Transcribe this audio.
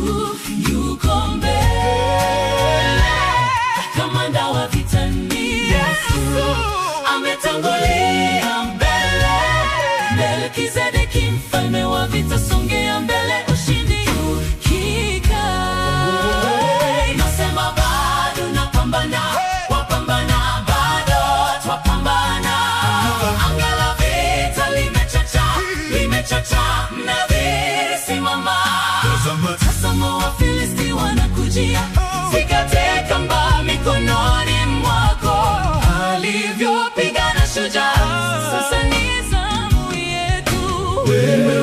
Yuko mbele, kamanda wa vita ni Yesu, ametangulia mbele. Melkizedeki mfalme wa vita, songea mbele, ushindi hakika. Nasema bado napambana, wapambana, bado twapambana. Anga la vita limechacha, limechacha, mnadhiri simama. Tazama. Tazama Wafilisti wanakujia, zikate kamba mikononi mwako. Alivyopigana shujaa, sasa ni zamu yetu. Wewe.